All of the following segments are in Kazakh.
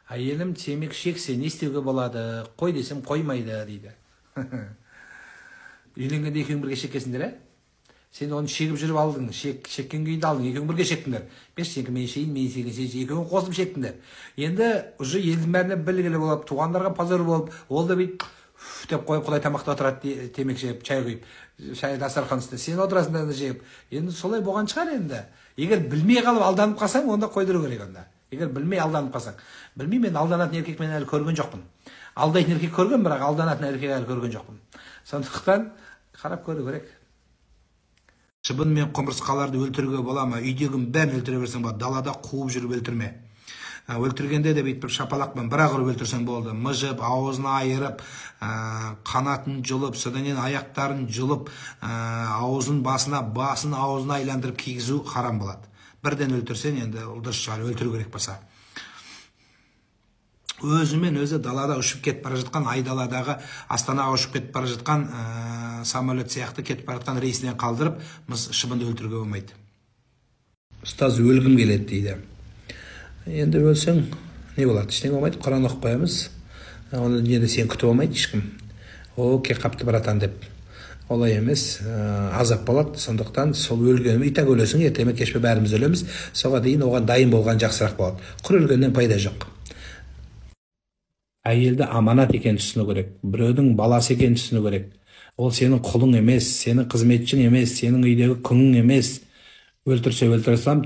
Әйелім темекі шексе не істеуге болады? Қой десем қоймайды дейді. Үйленгенде екеуің бірге шеккенсіңдер, ә? Сен оны шегіп жүріп алдың, шеккен күйінде алдың, екеуің бірге шектіңдер. Бес сенікі мен шейін, мен сенікі сен шейін, екеуің қосылып шектіңдер. Енді уже елдің бәріне белгілі болып, туғандарға позор болып, ол да бүйтіп деп қойып, құдай тамақта отырады, темекі шегіп, чай құйып, шай дастархан үстінде, сен отырасың да жеп. Енді солай болған шығар енді. Егер білмей қалып алданып қалсаң, онда қойдыру керек онда. Егер білмей алданып қалсаң. Білмей, мен алданатын еркек мен әлі көрген жоқпын. Алдайтын еркек көрген, бірақ алданатын еркек әлі көрген жоқпын. Сондықтан қарап көру керек. Шыбын мен құмырсқаларды өлтіруге бола ма? Үйдегінің бәрін өлтіре берсең болады. Далада қуып жүріп өлтірме. Өлтіргенде де бүйтіп шапалақпен бір-ақ ұрып өлтірсең болды. Мыжып, аузын айырып, қанатын жұлып, содан кейін аяқтарын жұлып, аузын басына, басын аузына айландырып кигізу харам болады. Бірден өлтірсең енді ол дұрыс шығар, өлтіру керек болса. Өзімен өзі далада ұшып кетіп бара жатқан, айдаладағы Астанаға ұшып кетіп бара жатқан самолет сияқты кетіп бара жатқан рейсінен қалдырып, шыбынды өлтіруге болмайды. Ұстаз өлгім келеді дейді. Енді өлсең не болады? Ештеңе болмайды, Құран оқып қоямыз. Оны дүниеде сені күтіп алмайды ешкім. О, кел қапты братан деп. Олай емес, азап болады. Сондықтан сол өлгенім, и так өлесің, ерте ме кеш пе бәріміз өлеміз. Соға дейін оған дайын болған жақсырақ болады. Құр өлгеннен пайда жоқ. Әйелді аманат екенін түсіну керек. Біреудің баласы екенін түсіну керек. Ол сенің құлың емес, сенің қызметшің емес, сенің үйдегі күңің емес. Өлтірсе өлтіре салам,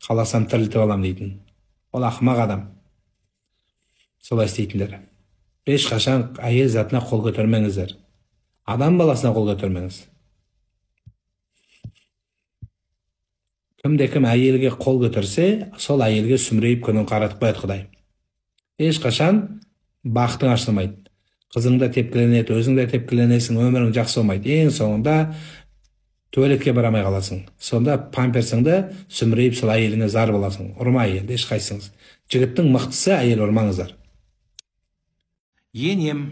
қаласам тірілтіп алам дейтін. Ол ақымақ адам. Солай істейтіндер. Ешқашан әйел затына қол көтермеңіздер. Адам баласына қол көтермеңіз. Кімде кім әйелге қол көтерсе, сол әйелге сүмірейіп күнін қаратып қояды Құдай. Ешқашан бақытың ашылмайды. Қызың да тепкіленеді, өзің де тепкіленесің, өмірің жақсы болмайды. Ең соңында туалетке бара алмай қаласың. Сонда памперсіңді сүмірейіп сол әйеліңе зар боласың. Ұрма әйелді ешқайсыңыз. Жігіттің мықтысы әйел ұрмаңыздар. Енем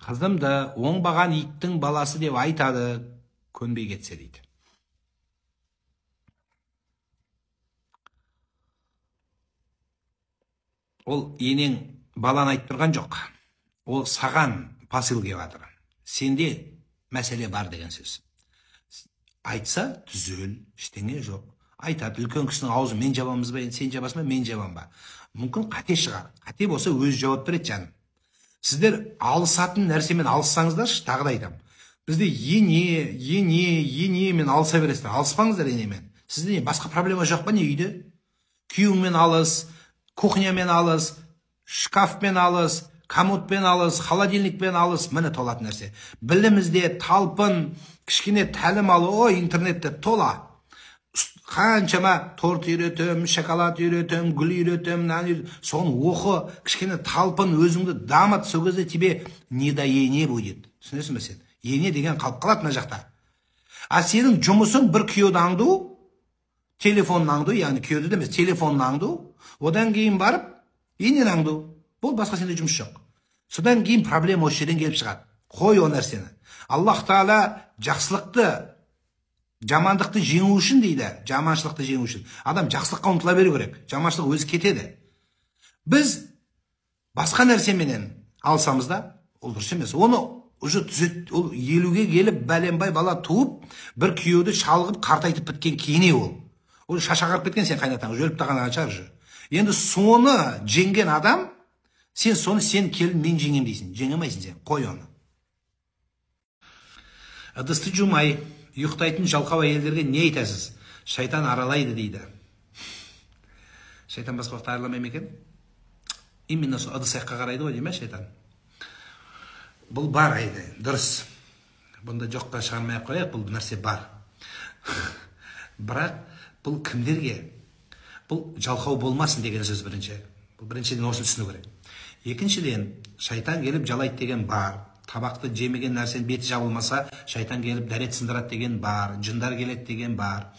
қызымды оңбаған иттің баласы деп айтады, көнбей кетсе дейді. Ол енең баланы айтып тұрған жоқ. Ол саған посыл келіп жатыр. Сенде мәселе бар деген сөз. Айтса түзел, ештеңе жоқ. Айтады, үлкен кісінің аузын мен жабамыз ба, енді сен жабасың ба, мен жабам ба? Мүмкін қате шығар. Қате болса өзі жауап береді жаным. Сіздер алысатын нәрсемен алыссаңыздаршы, тағы да айтамын. Бізде ене, ене, енемен алыса бересіздер. Алыспаңыздар енемен. Сізде не, басқа проблема жоқ па не үйде? Күйеуіңмен алыс, кухнямен алыс, шкафпен алыс, комодпен алыс, холодильникпен алыс, міне толатын нәрсе. Білім ізде, талпын, кішкене тәлім алу, ой, интернетте тола. Қаншама торт үйретем, шоколад үйретем, гүл үйретем, нан үйретем. Соны оқы, кішкене талпын, өзіңді дамыт, сол кезде тебе не до ене будет. Түсінесің бе сен? Ене деген қалып қалады мына жақта. А сенің жұмысың бір күйеуді аңду, телефонын аңду, яғни күйеуді де емес, телефонын аңду, одан кейін барып енені аңду. Бұл басқа сенде жұмыс жоқ. Содан кейін проблема осы жерден келіп шығады. Қой о нәрсені. Аллах Тағала жақсылықты, жамандықты жеңу үшін дейді, жаманшылықты жеңу үшін. Адам жақсылыққа ұмтыла беру керек. Жаманшылық өзі кетеді. Біз басқа нәрсеменен алсамыз да, ол дұрыс емес. Оны уже түзет, ол 50-ге келіп бәленбай бала туып, бір күйеуді шалғып қартайтып біткен кене ол. Ол шаш ағарып кеткен сен қайнатаң, уже өліп та қалған шығар уже. Енді соны жеңген адам, сен соны сен келін мен жеңем дейсің. Жеңе алмайсың сен. Қой оны. Ыдысты жумай ұйықтайтын жалқау әйелдерге не айтасыз? Шайтан аралайды дейді. Шайтан басқа уақытта араламай ма екен? Именно сол ыдыс аяққа қарайды ғой дейме шайтан. Бұл бар айды, дұрыс. Бұнда жоққа шығармай ақ қояйық, бұл нәрсе бар. Бірақ бұл кімдерге? Бұл жалқау болмасын деген сөз бірінші. Бұл біріншіден осыны түсіну керек. Екіншіден, шайтан келіп жалайды деген бар. Табақты жемеген нәрсенің беті жабылмаса, шайтан келіп дәрет сындырады деген бар, жындар келеді деген бар.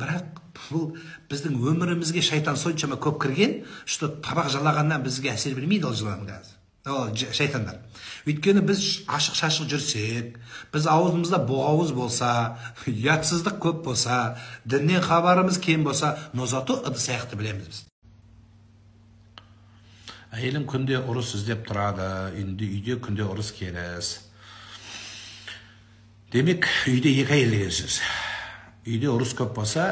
Бірақ бұл біздің өмірімізге шайтан соншама көп кірген, что табақ жалағаннан бізге әсер бермейді ол жылан қазір. Ол шайтандар. Өйткені біз ашық-шашық жүрсек, біз аузымызда боғауыз болса, ұятсыздық көп болса, діннен хабарымыз кем болса, но зато ыдыс аяқты білеміз біз. Әйелім күнде ұрыс іздеп тұрады, үйде күнде ұрыс керіс. Демек, үйде екі әйел деген сөз. Үйде ұрыс көп болса,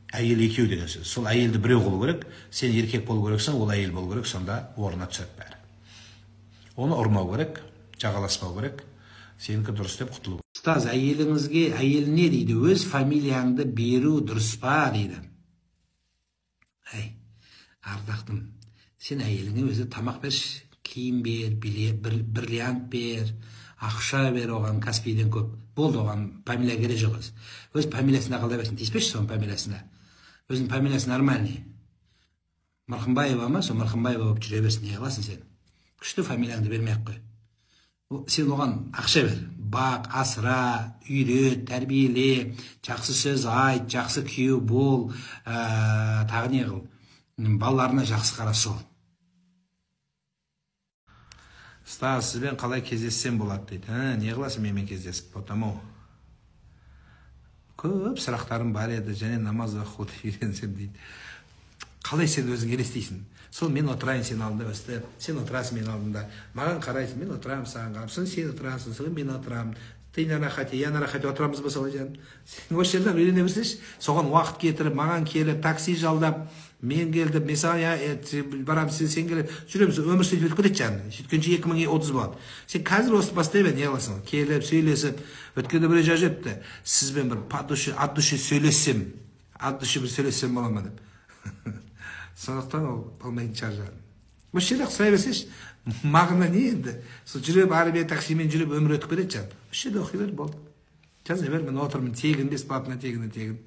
әйел екеу деген сөз. Сол әйелді біреу қылу керек, сен еркек болу керексің, ол әйел болу керек, сонда орнына түседі бәрі. Оны ұрмау керек, жағаласпау керек, сенікі дұрыс деп құтылу. Ұстаз, әйеліңізге, әйеліне дейді, өз фамилияңды беру дұрыс па дейді. Әй, ардақтым, сен әйеліңе өзі тамақ берші, киім бер, бриллиант бер, ақша бер оған, Каспийден көп. Болды, оған фамилия керек жоқ өзі. Өз фамилиясына қалдай берсін, тиіспеші соның фамилиясына. Өзінің фамилиясы нормальный. Мырқымбаева ма, сол Мырқымбаева болып жүре берсін, не қыласың сен? Күшті фамилияңды бермей ақ қой. Сен оған ақша бер, бақ, асыра, үйрет, тәрбиеле, жақсы сөз айт, жақсы күйеу бол, тағы не қыл, балаларына жақсы қара сол. Ұстаз, сізбен қалай кездессем болады дейді. Не қыласың менімен кездесіп? Потому көп сұрақтарым бар еді, және намаз оқуды үйренсем дейді. Қалай сен өзің елестейсің? Сол мен отырайын сен алдында өстіп, сен отырасың менің алдымда, маған қарайсың, мен отырамын саған қарап, сосын сен отырасың, сосын мен отырамын. Ты на рахате, я на рахате отырамыз ба солай жаным? Сен осы жерден үйрене берсеңші, соған уақыт кетіріп, маған келіп, такси жалдап, мен келдім, мен саған барамын, сен келіп, жүреміз, өмір сөйтіп өтіп кетеді жаным. Сөйткенше 2030 болады. Сен қазір осы бастай бер, не қыласың? Келіп, сөйлесіп, өткенде біреу жазып жіберіпті. Сізбен бір по душе, от души сөйлессем, от души бір сөйлессем бола ма деп. Сондықтан ол болмайтын шығар жаным. Осы жерде сұрай берсеңші, мағына не енді? Сол жүріп, ары бері таксимен жүріп өмір өтіп кетеді жаным. Осы жерде оқи бер, болды. Жаза бер, мен отырмын, тегін, бесплатно, тегін, тегін.